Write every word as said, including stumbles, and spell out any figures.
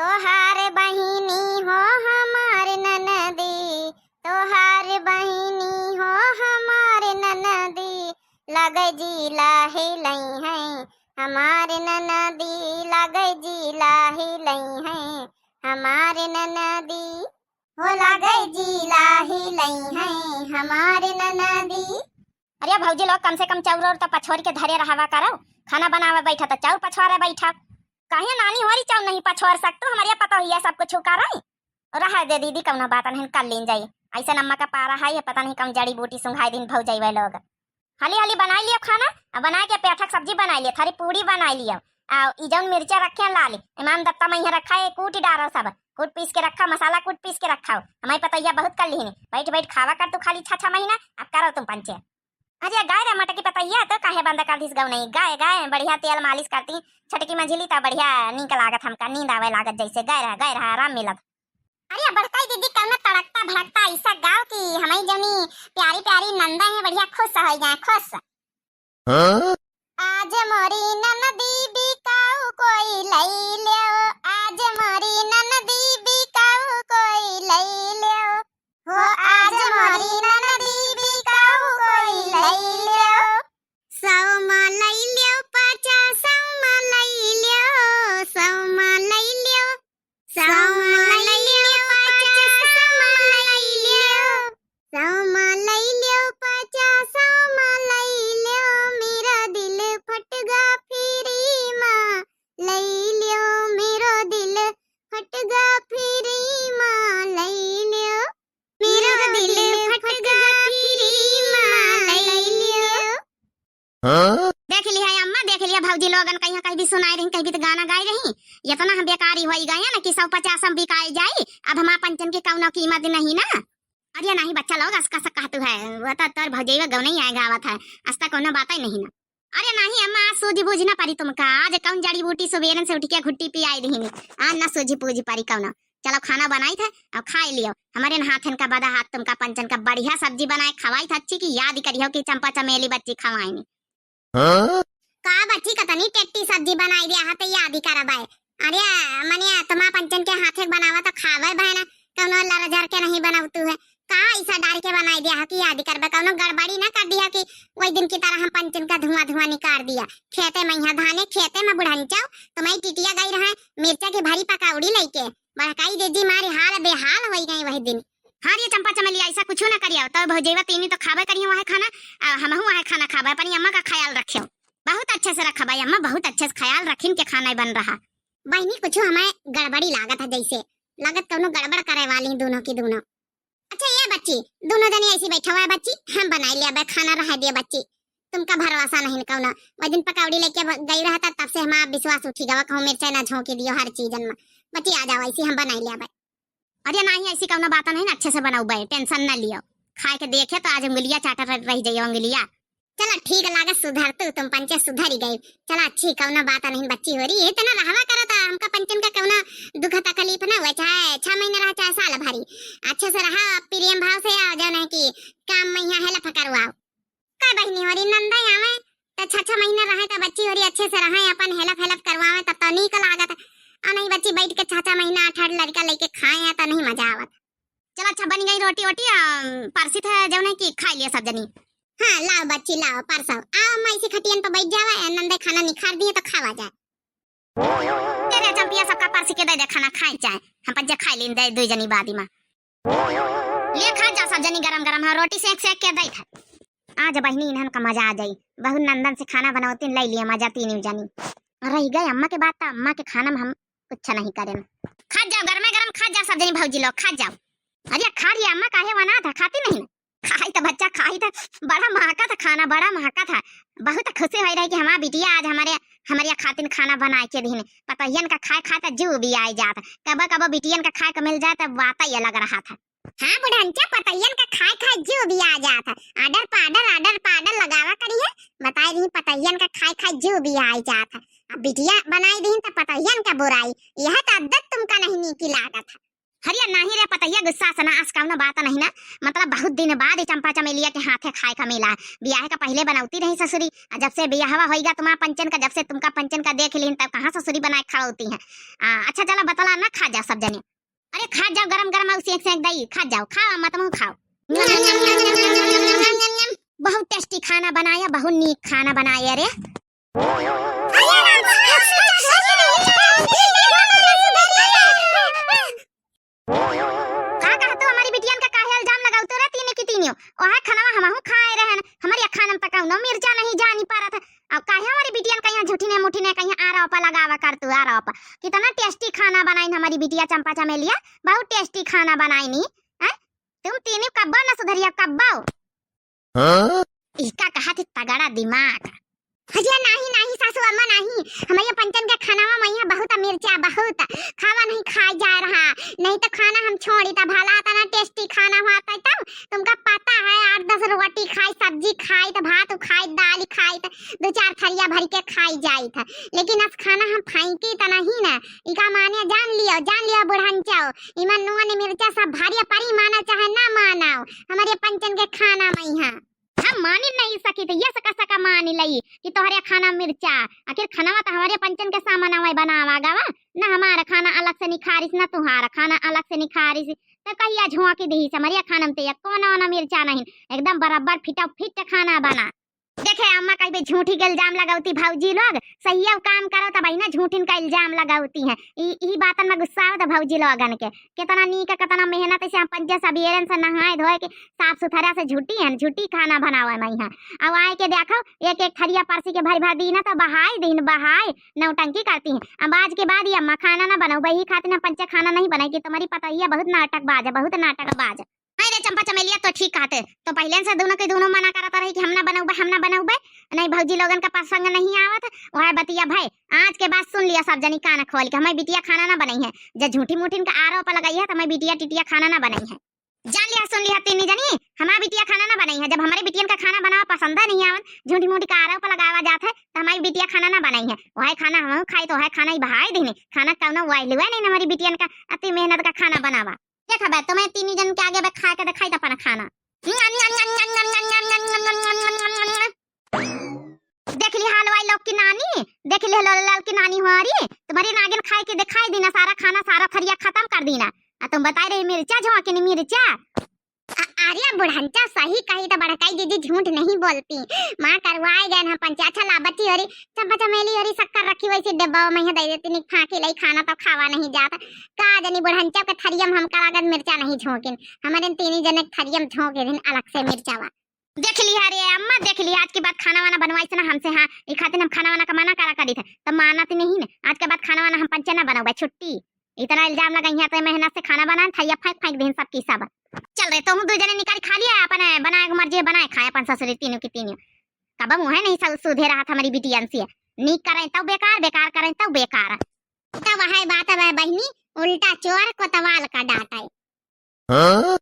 तोहार बहिनी हो हमार ननदी, तोहार बहिनी हो हमार ननदी, लगै जी लाहे लइहैं हमार ननदी, लगै जी लाहे लइहैं हमार ननदी। हो लगै जी लाहे लइहैं हमार ननदी। अरे भौजी लोग, कम से कम चाउर और तो पछोर के धरे रहवा करो। खाना बनावे बैठा तो चाउर पछोरे बैठा। काहे नानी होरी चाउर नहीं पछोर सकतू? हमरे पतोहिया सब कुछ करे। रहा दे दीदी, कौनो बात नहीं, कर लीन जाई। ऐसे अम्मा का पारा है, ये पता नहीं कौन जड़ी बूटी सुंघाई दिन भौजैवे लोग। हाली हाली बनाई लियो खाना, आ बनाए के पेठा के सब्जी बनाई लियो, थोड़ी पूड़ी बनाई लियो। आ ई जौन मिर्चा रखे हैं लाल, इमाम दत्ता में यहाँ रखा है, कूट डारो सब, कूट पीस के रखा, मसाला कूट पीस के रखा हो। हमारी पतोहिया बहुत कर लिहिन, बैठ बैठ खावा कर तू खाली छह छह महीना, अब करो तुम पंचे। अरे गाय रे मटकी पतोहिया, तो काहे बंद कर दिस गौ नहीं? गाय, गाय, बढ़िया तेल मालिश करती, छटकी मझिली तो बढ़िया नीक लागत हमका, नींद आवे लागत जैसे। गाय रहा, गाय रहा, आराम मिलत। अरे बड़काई दीदी, कौनो तड़कता भड़कता ऐसा गाओ कि हमारी जौनी प्यारी प्यारी नंदा है, बढ़िया खुश हो जाए, खुश। हाँ? आज मोरी ननदी बिकाऊ कोई लई ल्यो, आज मोरी ननदी बिकाऊ कोई लई ल्यो। हो आज मोरी ननदी बिकाऊ कोई लई ल्यो। सौ मा लई ल्यो, पचास सौ मा लई ल्यो, सौ मा लई ल्यो, सौ मा लई ल्यो, पचास सौ मा लई ल्यो, सौ मा लई ल्यो, पचास सौ मा लई ल्यो, मेरा दिल फट गा फ्री मा लई ल्यो, मेरा दिल फट गा फ्री मा लई ल्यो। मेरो दिल फट गा फ्री मा लई ल्यो। हाँ? देख लिया अम्मा, देख लिया भौजी लोगन, कहीं कहीं भी सुनाई रही, कहीं भी तो गाना गाई रही। इतना हम बेकारी होई गए हैं ना कि सौ पचास हम बिकाई जाई, अब हमार पंचन के कौनो कीमत नहीं ना। अरे नहीं बच्चा लोग, असका सा कहतू है, वो तो तोर भौजैया गौ नहीं आए गावत है, अस्ता कौनो बात ही नहीं ना। अरे नहीं अम्मा, आज सूझी बूझी ना परी तुमका। आज कौन जड़ी बूटी सुबेरन से उठ के घुट्टी पियाई रही। आज ना सूझी बूझी परी कौनो। चलो खाना बनाई थे, अब खाई लियो। हमारे न हाथन का बदा हाथ तुमका पंचन का बढ़िया सब्जी बनाए खवाई थे, अच्छी की याद करियो कि चंपा चमेली बच्ची खवाई नी। हाँ? का बच्ची कतनी टेट्टी सब्जी बनाई दिया है तो याद ही करब है। अरे, मने तुम्हार पंचन के हाथे के बनावा तो खावे बहन, कौनो लरझर के नहीं बनवतू है। का ऐसा डाल के बनाई दिया है कि याद करबे, कौनो गड़बड़ी ना कर दिया कि वही दिन की तरह हम पंचन का धुआं धुआं निकाल दिया। खेते में यहाँ धाने, खेते में बुढ़ंचौ, तुम्हारी टिटिया गई रहे मिर्चा की भरी पकौड़ी लेके, बड़काई दीदी मारी हाल बेहाल होई गई वही दिन। हाँ रे चंपा चमेलिया, ऐसा कुछ ना करियो, तो भौजेवा तीनी तो खाबे करियो वह खाना, आ हमहू वह खाना खाबे, अपनी अम्मा का ख्याल रखियो। बहुत अच्छे से रखा भाई अम्मा, बहुत अच्छे से ख्याल रखिन के खाना बन रहा। बहिनी, कुछ हमें गड़बड़ी लागत है, जैसे लागत कौनो गड़बड़ करे वाली दोनों की दोनों। अच्छा ये बच्ची, दोनों जनी ऐसी बैठा हुआ है बच्ची, हम बनाई लिया बे खाना, रह दिया बच्ची, तुमका भरोसा नहीं कौनो। वह दिन पकौड़ी लेके ब-, गई रहा था, तब से हमारा विश्वास उठी गवा, कहूँ मिर्चा ना झोंकी दियो हर चीजन में। बच्ची आ जाओ, ऐसी हम बनाई लिया बे। अरे नहीं, ऐसी कौनो बात नहीं, अच्छे से बनाऊ बे, टेंशन ना लियो। खाए के देखे तो आज उंगलिया चाटा रह, रह जाइए उंगलिया। चला ठीक लागत सुधर तू, तुम पंचे सुधर ही गई। चला अच्छी कौनो बात नहीं बच्ची हो रही, इतना रहवा करो तो हमका पंचन का कौनो दुख तकलीफ ना हुए, चाहे छह महीने रहा चाहे साल भरी, अच्छे से रहा प्रेम भाव से, आओ जो नहीं कि काम में यहाँ हेल्प करवाओ। कै बहिनी हो रही नंदा आवे तो छह छह महीने रहे तो बच्ची हो रही अच्छे से रहे, अपन हेल्प हेल्प करवावे तब तो नीक लागत। आ नहीं बच्ची बैठ के छह छह महीना आठ आठ लड़का लेके खाए हैं तो नहीं मजा आवत। चल अच्छा बन गई रोटी वोटी, आ, परसित है जौन है कि खाई लिया सब जनी। हाँ लाओ बच्ची लाओ परसो, आओ अम्मा इसी खटियन पर बैठ जावा, ए नंदे खाना निखार दिए तो खावा जाए। तेरे चंपिया सबका परसी के दे दे खाना खाए जाए, हम पंचे खाई लीन दे दुई जनी बादी मा। ले खा जा सब जनी गरम गरम है रोटी सेक सेक के दे था। आज बहिनी इन्हन का मजा आ जाई, बहुत नंदन से खाना बनौतीन लै लिया मजा तीनों जनी। रह गए अम्मा के बात तो अम्मा के खाना में हम कुछ नहीं करेन। खा जाओ गरमे गरम खा जाओ सब जनी भौजी लोग खा जाओ। अरे खा रही अम्मा काहे वना था खाती नहीं ना? खाई था बच्चा खाई था, बड़ा महका था खाना बड़ा महका था। बहुत खुशी हो रही कि हमारा बिटिया आज हमारे हमारे खातिन खाना बना के दीन। पतोहियन का खाए खाए तो जीव भी आई जात, कबो कबो बिटियन का खाए को मिल जाए तो बात ही अलग रहा था। हाँ बुढ़ंचा पतोहियन का खाए खाए जीव भी आ जात है। आर्डर पार्डर आर्डर पार्डर लगावा करिए, बताए रही पतोहियन का खाए खाए जीव भी आई जात है। अब बिटिया बनाई दीन तो पतोहियन का बुराई, यह तो आदत तुमका नहीं नीकी लागत है। हरिया नाही रे पतहिया, गुस्सा से ना, अस कउनो बात नहीं ना। मतलब बहुत दिन बाद ई चंपा चमेलिया के हाथे खाए का मिला। बियाह का पहिले बनउती रही ससुरी, आ जब से बियाहवा होइगा तुम्हार पंचन का, जब से तुमका पंचन का देख लिहिन, तब कहाँ ससुरी बनाए खवउती हैं। आ, अच्छा चला बतला ना, खा जा सब जने। अरे खा जाओ, गरम गरम आउ सेंक सेंक दई, खा जाओ, खाओ अम्मा, तुम खाओ। बहुत टेस्टी खाना बनाया, बहुत नीक खाना बनाया रे। का कहत हो, हमरी बिटियन का काहे इल्जाम लगावत हो रे तीने की तीनियो? ओहे खनवा हमहू खाए रहन, हमरी खानम त कउनो मिर्चा नहीं जानी परत है। अब काहे हमरी बिटियन का यहाँ झूठिने मुठिने का यहाँ आरोप लगावा करत हो, आरोप। कितना टेस्टी खाना बनाइन हमरी बिटिया चंपा चमेलिया, बहुत टेस्टी खाना बनाइनी। हैं? तुम तीनी कब्बो न सुधरिया, कब्बो। हाँ? इका कहत ही तगड़ा दिमाग। अरे नाही, नाही सासू अम्मा नाही, हमरे पंचन के खानावा मा यहाँ बहुत मिर्चा, बहुत। खावा नहीं खाए जा रहा, नहीं तो खाना हम छोड़ी था, भला इतना टेस्टी खाना हुआ था तब। तुमका पता है आठ दस रोटी खाई, सब्जी खाई, तो भात खाई, दाल खाई, तो दो चार थरिया भर के खाई जाई था, लेकिन अस खाना हम फेंकी तो नहीं ना। इका माने जान लियो, जान लियो बुढ़ंचो, इमा नून मिर्चा सब भरिया परी, माना चाहे ना मानाओ, हमरे पंचन के खाना मा यहाँ। हम मानी नहीं सकी तो ये सका सका मानी लई कि तोहरे खाना मिर्चा, आखिर खानावा तो हमरे पंचन के सामनवा बनावा गवा, ना हमारा खाना अलग से निखारिस, ना तुम्हारा खाना अलग से निखारिस। तो कहिया झोंकी दिहिस हमरे खाना में, तो ये कौन ना मिर्चा नहीं, एकदम बराबर फिटा फिट खाना बना। देखे अम्मा, कई बे झूठी के इल्जाम लगावती भौजी लोग, सही काम करो तब ना झूठिन का इल्जाम लगावती हैं। ई, ई बातन में गुस्सा आवत भौजी लोगन के। कितना नीक, कितना मेहनत से हम पंचे सबेरन से नहाए धोए के साफ सुथरा से झूठी हैं, झूठी खाना बनावे मा यहाँ। अब आए के देखो, एक एक थरिया परसी के भरी भरी दीना तो बहाई दीन, बहाई नौटंकी करती हैं। अब आज के बाद ये अम्मा खाना ना बनाओ, वही खातिर हम पंचे खाना नहीं बनाई कि तुम्हारी पतोहिया बहुत नाटकबाज है, बहुत नाटकबाज। नहीं रे चंपा चमेलिया, तो ठीक कहते, तो पहिले से दोनों के दोनों मना करत रही कि हम ना बनउबे, हम ना बनउबे, नहीं भौजी लोगन का पसंद नहीं आवत, वह बतिया भाई। आज के बाद सुन लिया सब जनी कान खोल के, हमारी बिटिया खाना ना बनाई है। जब झूठी मूठिन का आरोप लगाई है तो हमारी बिटिया टिटिया खाना ना बनाई है। जान लिया, सुन लिया तीनी जनी, हमारी बिटिया खाना ना बनाई है। जब हमारे बिटियन का खाना बनावा पसंद नहीं आवत, झूठी मूठी का आरोप लगावा जात है, तो हमारी बिटिया खाना ना बनाई है। वह खाना हम खाई तो वह खाना ही बहाई दीने, खाना कौनो value नहीं हमारी बिटियन का अति मेहनत का खाना बनावा। देखा बे, तुम्हें तीनी जन के आगे बे खा के दिखाई त अपना खाना। देख ली हलवाई लोग की नानी, देख ली लाल लाल की नानी हमारी, तुम्हारी नागिन खाए के दिखाई दीना, सारा खाना, सारा थरिया खत्म कर दीना। आ तुम बताई रही मिर्चा झोंकिन मिर्चा। अ-, अरे बुढ़ंचा सही कही त बड़काई दीदी झूठ नहीं बोलती। माँ करवाए गए ना पंचे। अच्छा ला बच्ची होरी, चंपा चमेली होरी शक्कर रखी वैसे डब्बा में दे देती, नहीं फाँकी लई खाना तो खावा नहीं जाता। का जनी बुढ़ंचा के थरियम हम करा गन मिर्चा नहीं झोंकिन, हमारे तीनी जने थरियम झोंके दिन अलग से मिर्चावा। देख ली अरे अम्मा, देख ली आज के बाद खाना वाना बनवाई से ना हमसे, हाँ, ई खातिर हम खाना वाना का मना करा करी थे, तो मानत नहीं ना। आज के बाद खाना वाना हम पंचे ना बनाओ, छुट्टी। इतना इल्जाम लगाई है तो मेहनत से खाना बनाए, थरिया फेंक फेंक दिन सब की सब। चल रे, तुम दो जने निकाल खा लिया, अपन बनाए के मर्जी बनाए खाए अपन ससुरी तीनों की तीनों। कब मुँह नहीं सु-, सूधे रहा था हमारी बिटियन से। नीक करें तब बेकार, बेकार करें तब बेकार। तब वह बात है बहनी, उल्टा चोर कोतवाल का डांट है। हाँ?